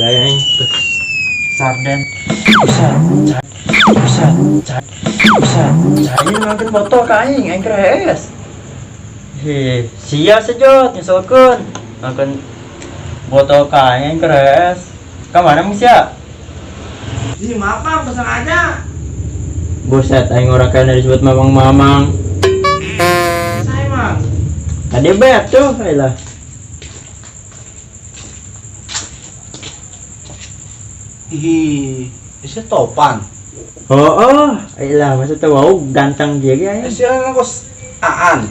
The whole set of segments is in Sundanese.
Gaya aing sarden. Buset, buset, buset. Cai ngangkeun botol ka aing, aing keres. Heh, sia sejot nyeselkeun. Ngangkeun botol ka aing, aing keres. Ka mana mung sia? Ih, maaf Mang, pesan aja. Buset, aing ora kaya disebut mamang-mamang. Saya Mang. Tadi bet tuh, ayolah. Ih, isi topan. Oh, ayolah, masa tuh wow ganteng dia ge aing. Isi kos Aan.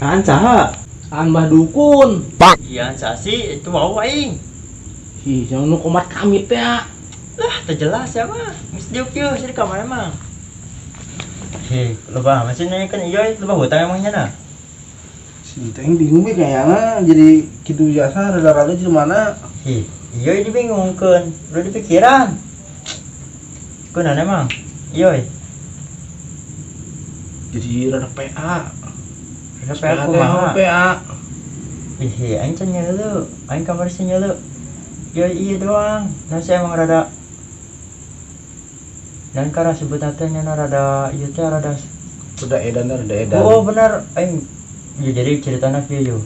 Aan saha? Aan Mbah Dukun. Iya, saha sih? Itu wow aing. Ih, jangan nu komat kami teh. Lah, terjelas ya mah. Geus diuk yeuh, sih ka mana mah. Hei, loba amat sih nanya kan iya, loba hutang emangnya nah. Si Teng bingung be kayaknya jadi kitu jasa rada-rada jadi mana? Hei, iya ini bingungkeun, udah dipikiran. Kunaon emang? Iya. Jadi rada PA. Rada PA kumaha? PA. Ih, aing can nyeuleu. Aing kamari sih nyeuleu. Ya iya doang. Nah, saya emang rada dan karena sebut nya rada ieu teh rada Rada edan, rada edan. Oh, benar. Aing ya jadi ceritana kieu yo.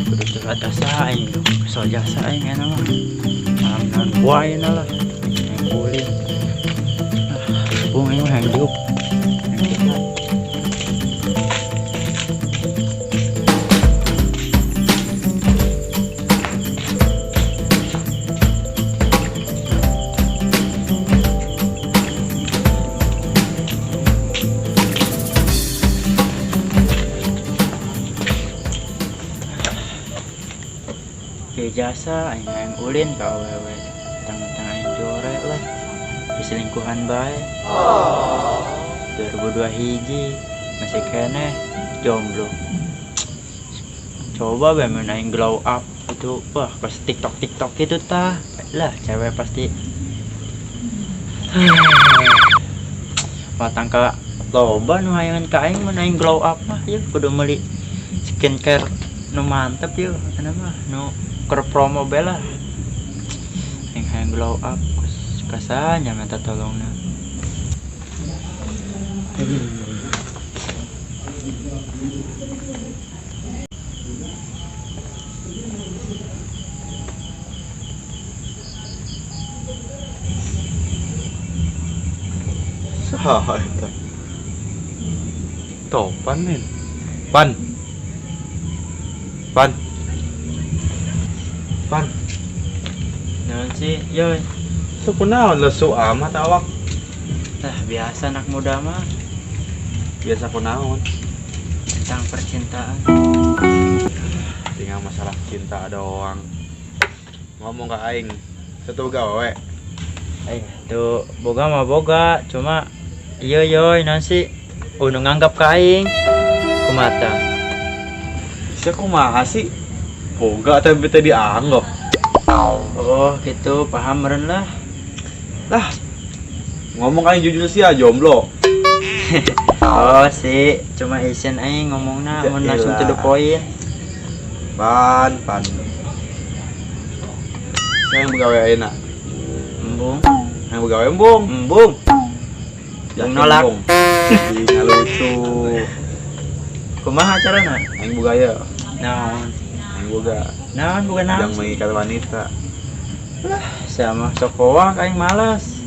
Kudu curhat asa aing kesel jasa aing enak mah. Malam-malam buaya lah. Aing ulin. Ah, bung aing mah hayang diuk. Hayang curhat. Oke jasa aing hayang ulin ka awewe. Tang-tang aing jore lah. Diselingkuhan bae. 2002 hiji masih keneh jomblo. Coba bae mun aing glow up itu, wah pas TikTok TikTok itu tah. Lah cewek pasti. Matang ka loba nu hayangan ka aing mun aing glow up mah yeuh kudu meuli skincare nu mantep yeuh anu mah nu keur promo bae lah. Aing hayang glow up kasanya minta tolongna. Saha eta? Topan men. Pan. Pan. Pan. Naon sih, yoi? Itu kunaon lesu amat awak. Lah biasa anak muda mah. Biasa kunaon? Tentang percintaan. Tinggal masalah cinta doang. Ngomong ke aing, satu gawe. Tuh boga mah boga, cuma iya yoi naon sih? Nu nganggap ka aing. Kumata. Sia kumaha sih? Boga tapi teh dianggap. Oh, gitu, paham meureun lah. Lah, ngomong aing jujur sih ya jomblo. Oh sih, cuma isin aing ngomongna mun langsung to the point. Pan, pan. Saya yang begawe ayeuna. Embung. Yang begawe embung. Embung. Yakin nolak. Embung. Ih, nggak lucu. Kumaha carana? Aing boga ya. Naon? Aing boga. Naon boga naon? Yang mengikat wanita. Lah, sama sok hoak aing malas.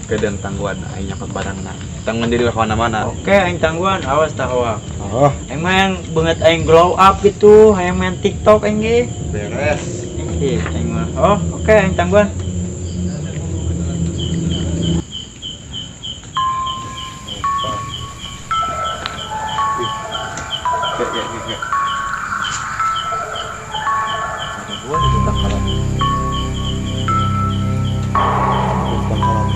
Kedan tangguhan aing nyokot barangna. Tangguhan diri ke mana-mana. Oke, aing tangguhan, awas tah hoak. Oh. Aing mah yang banget aing glow up gitu, hayang main TikTok aing ge. Beres. Ih, aing mah. Oh, oke aing tangguhan. Ada gua di tangkalan. Di tangkalan.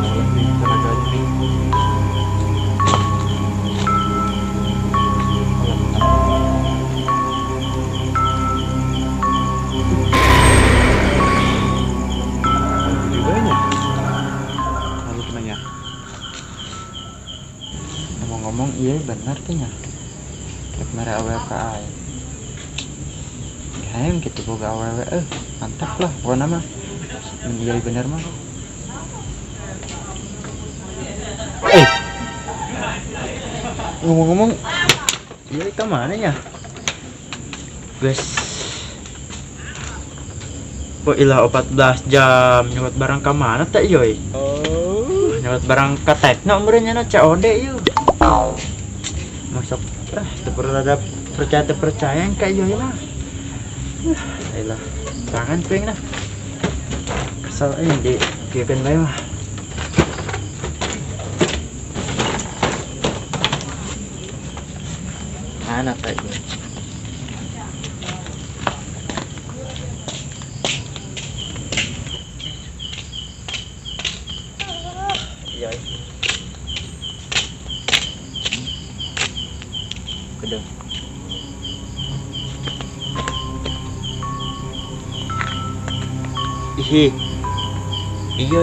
Boleh nih, tenaganya nih. Juga nya. Ngomong-ngomong iya bener tuh nya. Rek mere awewe ka aing. Hayang gitu boga awewe mantap lah pokona mah. Mun iya bener mah. Eh. Ngomong-ngomong iya ka mana nya? Guys. Oh ilah 14 jam nyuwat barang ka mana teh yoi? Oh, nyuwat barang ka Tekno meureun nya COD ieu. Masuk ah teu perlu ada percaya teu percaya ka ieu mah. Ilah, tangan kuing lah. Kesel euy di kieukeun bae mah. Mana teh ieu? Iya. Kedeng. Ih. Iya,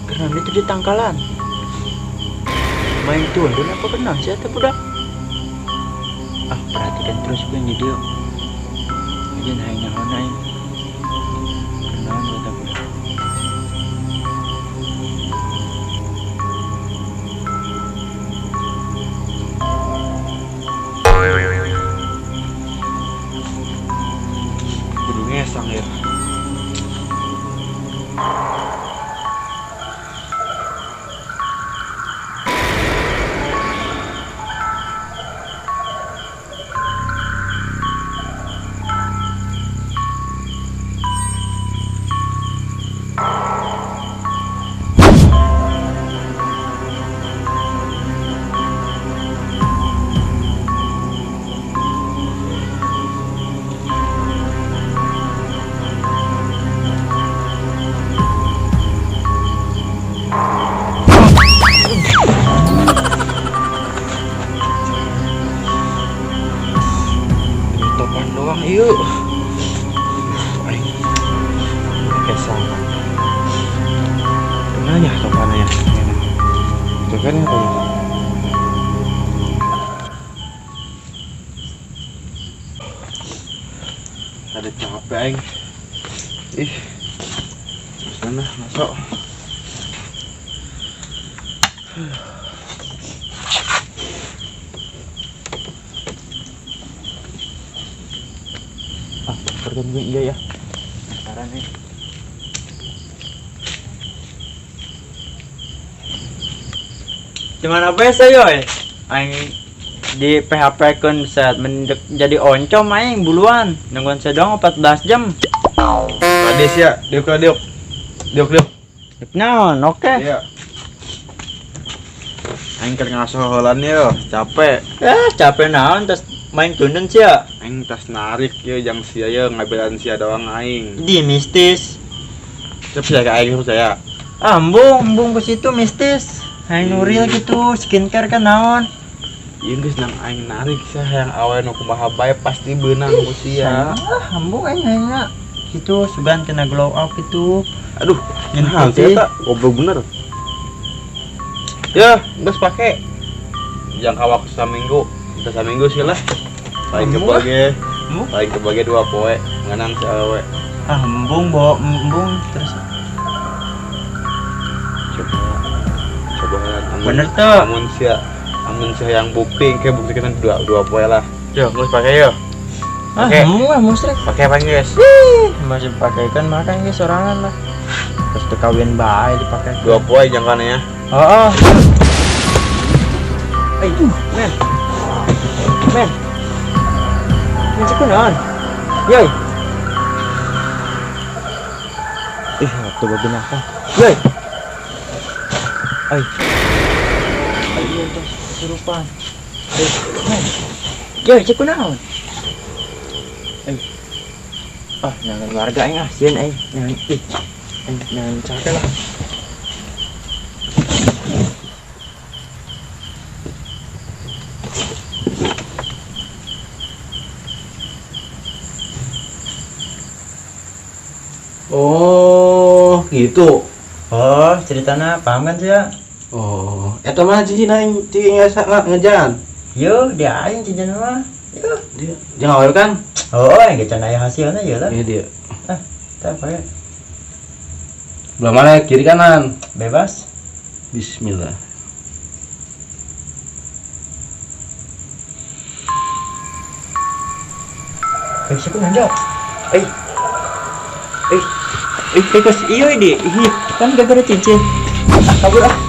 kenapa itu di tangkalan? Main tundun apa kenal sih atau budak? Ah, perhatikan terus gue video. Aja naik nyawa naik. Kenal buat budak. Kudu ngesang ya. Topan doang yuk. Aing kesangan. Kenanya topannya? Itu kan apa ya? Ada capek aing. Ih. Sana masuk. Pergi iya ya. Penasaran nih. Cuman apa ya saya? Aing di PHP kun saat mendek jadi oncom aing buluan. Nungguan sedang 14 jam. Kades ya, diuk diuk. Diuk diuk. Naon, oke. Iya. Aing keur ngasoholan yo, capek. Eh, capek naon terus main tundun sih ya. Aing tas narik ya jang sia ya ngabelan sia doang aing. Di mistis. Siap percaya aing percaya. Ah, embung ke situ mistis. Aing nuril gitu, skincare kan naon. Ieu geus nang aing narik sia hayang awe nu kumaha bae pasti beunang ku sia. Ah, embung aing hayangna gitu sugan kena glow up gitu. Aduh, nah sia tak goblok bener. Ya, geus pake. Jangka waktu saminggu, udah saminggu sih lah. Paling kebage, paling kebage 2 poe, ngenang si awewe. Ah, embung bawa embung terus. Coba bener tuh. Amun sia yang bukti, kayak bukti kita 2 poe lah. Yo, geus pake yo. Ah, embung lah musrik. Pakai apa guys? Masih pakai kan makan guys sorangan lah. Terus tuh kawin bae dipakai. 2 poe jangkanya ya. Oh. Eh, men. Men. Mencek naon? Yoi. Ih, waktu babi nakal. Yoi. Ay. Ayo terus kesurupan. Men. Yoi, cek naon? Ay. Ah, jangan warga aing ah, sieun aing. Jangan ih. Jangan capek lah. Oh, gitu. Oh, ceritanya paham kan sih ya? Oh, eta mah cincin aing cing ngejan. Yo, dia aing cincin mah. Yo. Dia jangan awal kan? Oh, aing ge can aya hasilna ieu lah. Iya dia. Ah, tah pakai. Belah mana? Kiri kanan? Bebas. Bismillah. Siapa nanya? Eh, eh, eh, iya di, ih, kan gara-gara cincin. Ah, kabur ah.